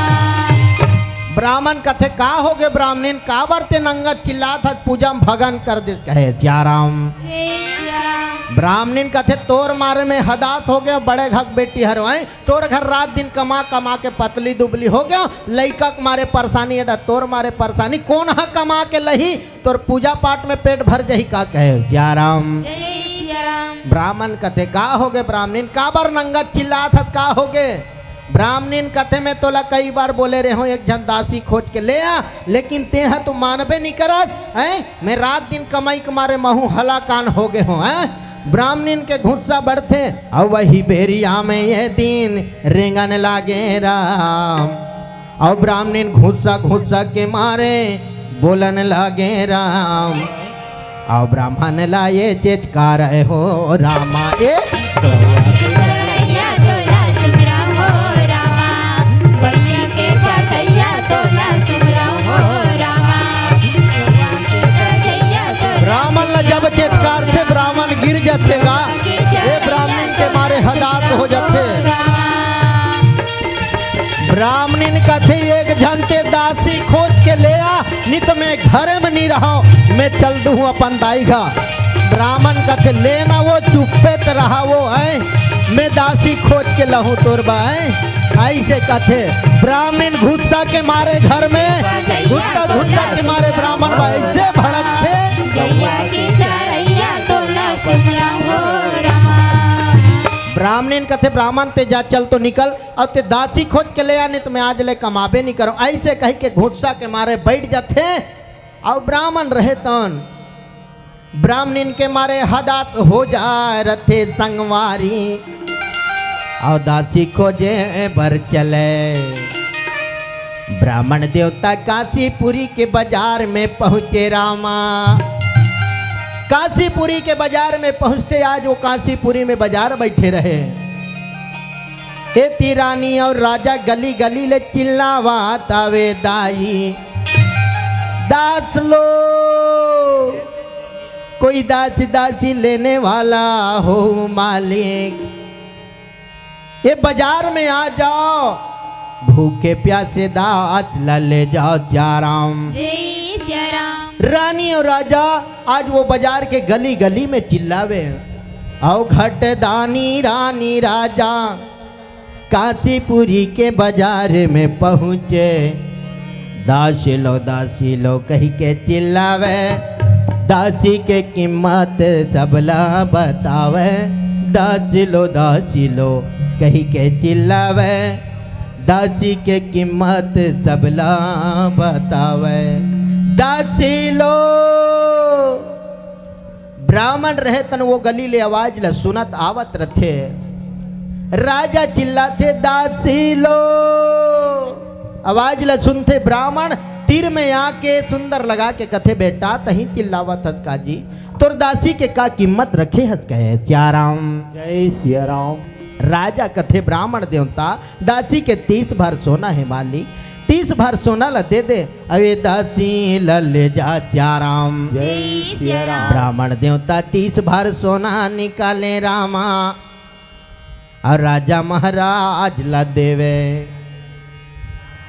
ब्राह्मण कथे, "का होगे ब्राह्मणिन, काबर ते नंगत चिल्लात हस, पूजा म भंगन कर देस?" कहे, "सिया राम।" जय सिया राम। ब्राह्मणिन कथे, "तोर मारे में हदास हो गया, बड़े घर के बेटी हरवैं, तोर घर रात दिन कमा कमा के पतली दुबली हो गया, लइका के मारे परेशानी, एडा तोर मारे परेशानी, कोन ह कमा के लही, तोर पूजा पाठ में पेट भर जही का?" कहे, "सिया राम।" जय सिया राम। ब्राह्मण कथे, "का होगे ब्राह्मणिन, काबर नंगत चिल्लात हस, का होगे?" ब्राह्मणिन कथे, "मैं तोला कई बार बोले रेहेंव, एक झन दासी खोज के ले आ, लेकिन तेंह तो मानबे नी करस, हैं? मैं रात दिन कमाई के मारे महूँ हलाकान हो गे हों, हैं?" ब्राह्मणिन के गुस्सा बढ़थे, अउ वही बेरिया में ये दिन रेंगन लागे राम। अउ ब्राह्मणिन गुस्सा गुस्सा के मारे बोलन लागे राम। अउ ब्राह्मण ला ये चेचकारे हो रामा, ए। ब्राह्मण ला जब चेचकारथे, ब्राह्मण गिर जथे गा। ए ब्राह्मण के मारे हदास हो जथे। ब्राह्मणिन कथे, "एक झन ते दासी खोज के ले आ, नी त मैं घरे में नी रहंव, मैं चल दूहूँ अपन दाई घर।" ब्राह्मण कथे, "लेना वो, चुप्पे त रहा वो, हैं? मैं दासी खोज के लहूँ तोर बर, हैं?" अइसे कथे। ब्राह्मणिन गुस्सा के मारे घर में, गुस्सा, गुस्सा के मारे ब्राह्मण बर अइसे भड़कथे। ब्राह्मणिन कथे, "ब्राह्मण ते जा, चल तो निकल, अउ ते दासी खोज के ले आ, नी त मैं आज ले कमाबे नी करंव।" अइसे कहि के गुस्सा के मारे बइठ जथे। अउ ब्राह्मण रहे तन ब्राह्मणिन के मारे हदास हो जाय रथे संगवारी, अउ दासी खोजे बर चले। ब्राह्मण देवता काशीपुरी के बजार में पहुँचे रामा। काशीपुरी के बजार में पहुँचते, आज वो काशीपुरी में बजार बइठे रहे। एती रानी अउ राजा गली गली ले चिल्लावत आवे, "दाई दास लो, कोई दासी दासी लेने वाला हो मालिक, ये बजार में आ जाव, भूखे प्यासे दास ला ले जाव।" सिया राम। जय सिया राम। रानी अउ राजा आज वो बजार के गली गली में चिल्लावे, अउ घट दानी रानी राजा काशीपुरी के बजार में पहुँचे। "दासी लो, दासी लो" कहि के चिल्लावे, दासी के कीमत सबला बतावे। "दासी लो, दासी लो" कहि के चिल्लावे, दासी के कीमत सबला बतावे। "दासी लो" ब्राह्मण रहे तन वो गली ले आवाज ल सुनत आवत रथे। राजा चिल्लाथे, "दासी लो।" आवाज ल सुनथे ब्राह्मण, तीर में आके सुंदर लगा के कथे, "बेटा, तहीं चिल्लावत हस का जी? तोर दासी के का कीमत रखे हस?" कहे, "सिया राम।" जय सिया राम। राजा कथे, "ब्राह्मण देवता, दासी के तीस भर सोना हे मालिक, तीस भर सोना ल दे दे, अउ ए दासी ल ले जा सिया राम।" जय सिया राम। ब्राह्मण देवता तीस भर सोना निकाले रामा, अउ राजा महाराज ल देवे।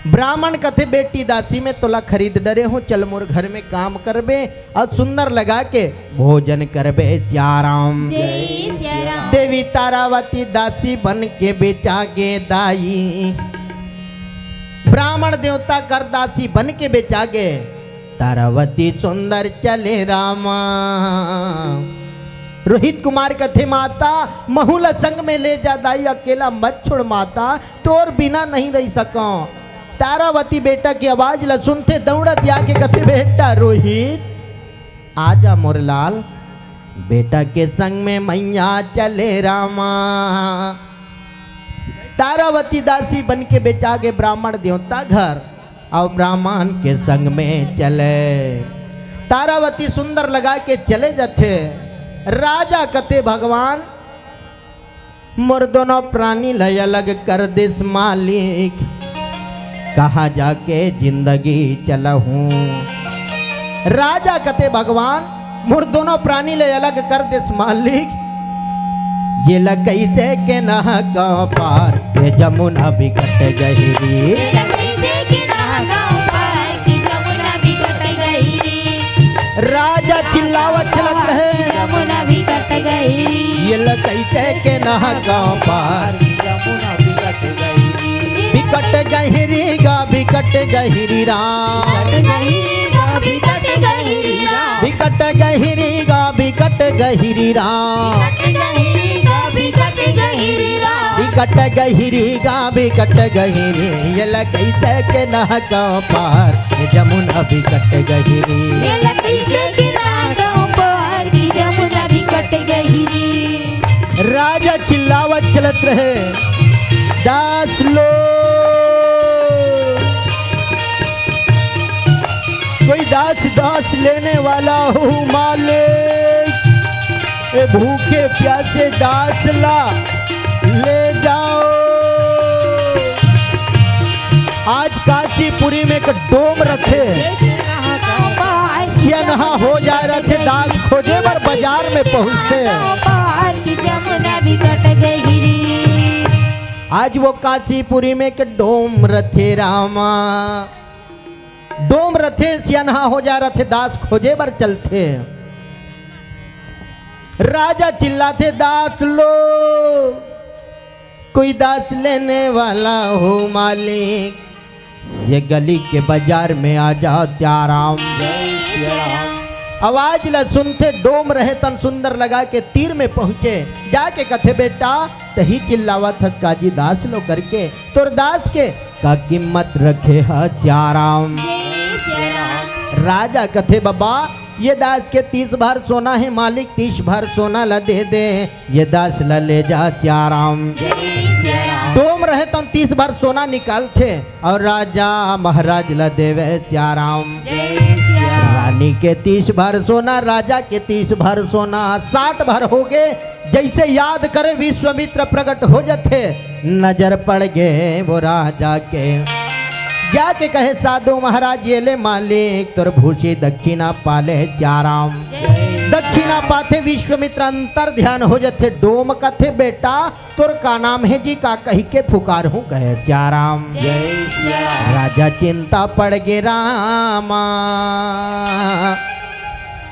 ब्राह्मण कथे, "बेटी दासी, मैं तोला खरीद डरे हूँ, चल मोर घर में काम करबे और सुंदर लगा के भोजन करबे सियाराम।" जय सिया राम। देवी तारावती दासी बन के बेचा गे दाई, ब्राह्मण देवता कर दासी बन के बेचा गे। तारावती सुंदर चले रामा। रोहित कुमार कथे, "माता, महू ला संग में ले जा दाई, अकेला मत छोड़ माता, तोर बिना नहीं रह सकंव।" तारावती बेटा के आवाज ला सुनथे, दौड़त आके कथे, "बेटा रोहित, आजा मोर लाल, बेटा के संग में मैया चले रामा।" तारावती दासी बन के बेचा गे ब्राह्मण देवता घर, अउ ब्राह्मण के संग में चले। तारावती सुंदर लगा के चले जाथे। राजा कथे, "भगवान, मोर दोनों प्राणी ल अलग कर दिस मालिक, कहाँ जाके जिंदगी चलहूँ?" राजा कथे, "भगवान, मोर दोनों प्राणी ल अलग कर दिस मालिक, ये ल कैसे के नहकंव पार, ये जमुना बिकट गहिरी।" ये ल कैसे के नहकंव पार, कि जमुना बिकट गहिरी। राजा चिल्लावत चलत रहे, जमुना बिकट गहिरी। ये ल कैसे के नहकंव पार, जमुना बिकट गहिरी। बिकट गहिरी गा, बिकट गहिरी राम। बिकट गहिरी गा, बिकट गहिरी राम। बिकट गहिरी गा, बिकट गहिरी राम। बिकट गहिरी गा, बिकट गहिरी राम। बिकट गहिरी गा, बिकट गहिरी, ये ल कैसे के नहकंव पार, ये जमुना बिकट गहिरी। ये ल कैसे के नहकंव पार, कि जमुना बिकट गहिरी। राजा चिल्लावत चलत रहे, "दास लो, कोई दास, दास लेने वाला हो मालिक, ए भूखे प्यासे दास ला ले जाओ।" आज काशीपुरी में एक डोम रथे, सियनहा हो जाए रथे, दास खोजे बर बाजार में पहुंचथे। आज वो काशीपुरी में एक डोम रथे रामा, डोम रथे, सियनहा हो जाए रथे, दास खोजे बर चलथे। राजा चिल्लाथे, "दास लो, कोई दास लेने वाला हो मालिक, ये गली के बाजार में आ जाओ सियाराम।" आवाज ला सुनथे, डोम रहे तन सुंदर लगा के तीर में पहुंचे, जाके कथे, "बेटा, तही चिल्लावत हस काजी दास लो करके, तोर दास के का कीमत रखे ह सियाराम?" राजा कथे, "बाबा, ये दास के तीस भर सोना हे मालिक, तीस भर सोना ला दे दे, ये दास ला ले जा सियाराम।" डोम रहे तन तीस भर सोना निकालथे अउ राजा महाराज ला देवे सियाराम। रानी के तीस भर सोना, राजा के तीस भर सोना, साठ भर हो गे। जैसे याद करे विश्वामित्र प्रगट हो जथे, नजर पड़ गे वो राजा के। जाके कहे, "साधु महाराज, ये ले मालिक तोर भूसी दक्षिणा पाले सियाराम।" दक्षिणा पाथे विश्वामित्र अंतर ध्यान हो जथे। डोम कथे, "बेटा, तोर का नाम हे जी?" "का कही के पुकारहूँ?" कहे, "सियाराम।" राजा चिंता पड़ गे रामा।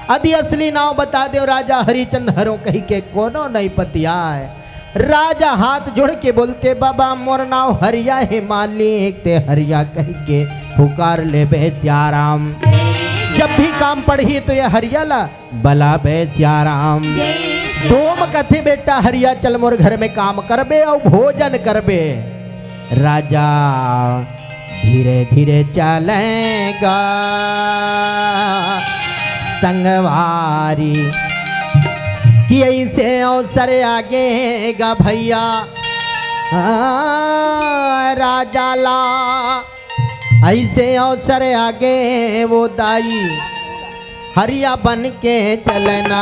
अदि असली नाव बता देव राजा हरिचंद हरो कही के कोनो नइ पतियाय। राजा हाथ जोड़ के बोलथे, "बाबा मोर नाव हरिया हे मालिक, ते हरिया कही के पुकार लेबे सियाराम। जब भी काम पड़ही तो ये हरिया ला बलाबे सियाराम।" डोम कथे, "बेटा हरिया चल मोर घर में काम करबे अउ भोजन करबे।" राजा धीरे धीरे चलेगा संगवारी, कि ऐसे अवसर आगे गा भैया, हाँ, राजा ला ऐसे अवसर आगे वो दाई हरिया बन के चलना।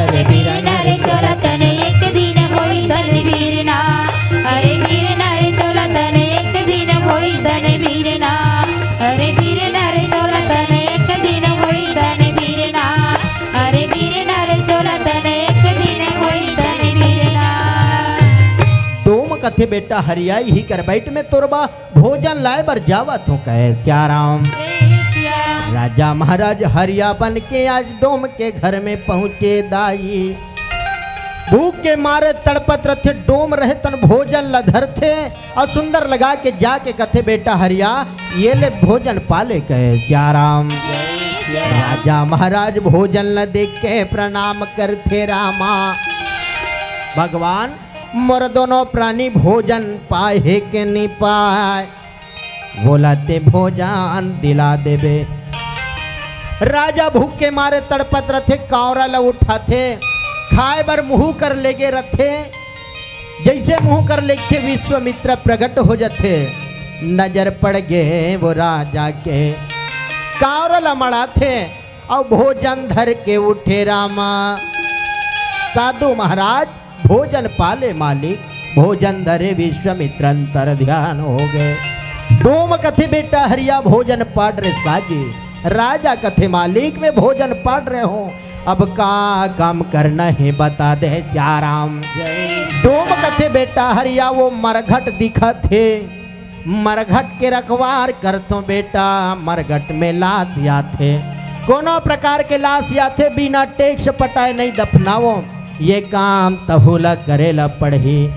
अरे बीर नर चोला तने एक दिन होई तन बीर ना। अरे बीर नर चोला तने एक दिन होई तन बीर ना। अरे बीर नर चोला तने एक दिन होई तन बीर ना। अरे बीर नर चोला तने एक दिन होई तन बीर ना। डोम कथे, बेटा हरिया, इही कर बइठ में तोर बा भोजन लाय बर जावत हों, कहे सियाराम। जय सियाराम। राजा महाराज हरिया बन के आज डोम के घर में पहुँचे दाई। भूख के मारे तड़पत रथे, डोम रहे तन भोजन ल धरथे अउ सुंदर लगा के जाके कथे, "बेटा हरिया, ये ले भोजन पाले," कहे सियाराम। जय सियाराम। राजा महाराज भोजन ल देख के प्रणाम करथे, "रामा भगवान, मोर दोनों प्राणी भोजन पाए हे के नी पाए, वोला ते भोजन दिला देबे।" राजा भूख के मारे तड़पत रथे, कांवरा ल उठाथे, खाए बर मुहूं कर लेगे रथे। जइसे मुहूं कर लेगथे, विश्वामित्र प्रगट हो जथे। नजर पड़ गे वो राजा के, कांवरा ल मड़ाथे अउ भोजन धर के उठे रामा। साधु महाराज भोजन पाले मालिक, भोजन धरे विश्वामित्र अंतर ध्यान हो गे। डोम कथे, "बेटा हरिया, भोजन पाट रे काजी।" राजा कथे, "मालिक, मैं भोजन पाट रहे हों, अब का काम करना हे बता दे सियाराम।" डोम कथे, "बेटा हरिया, वो मरघट दिखत हे, मरघट के रखवार करथों बेटा, मरघट में लाश आथे, कोनो प्रकार के लाश आथे, बिना टैक्स पटाए नहीं दफनावों, ये काम तहू ल करे ल पड़ही।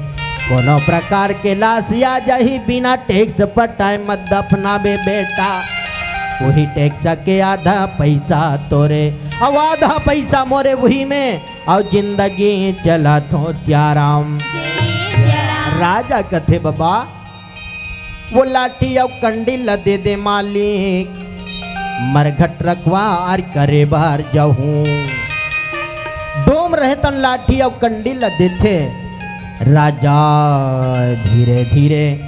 कोनो प्रकार के लाश आ जाही, बिना टैक्स पटाए मत दफनाबे बेटा, उही टैक्स के आधा पइसा तोरे अउ आधा पइसा मोरे, उही में अउ जिंदगी चलाथों सियाराम।" राजा कथे, "बबा, वो लाठी अउ कंडी ल दे दे मालिक, मरघट रखवार करे बर जाहूं।" डोम रहे तन लाठी अउ कंडी ल देथे। राजा धीरे धीरे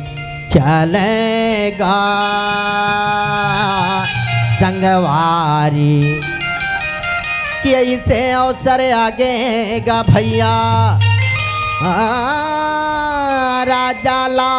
चलेगा संगवारी, कि अइसे अवसर आगे गा भइया, आ, राजा ला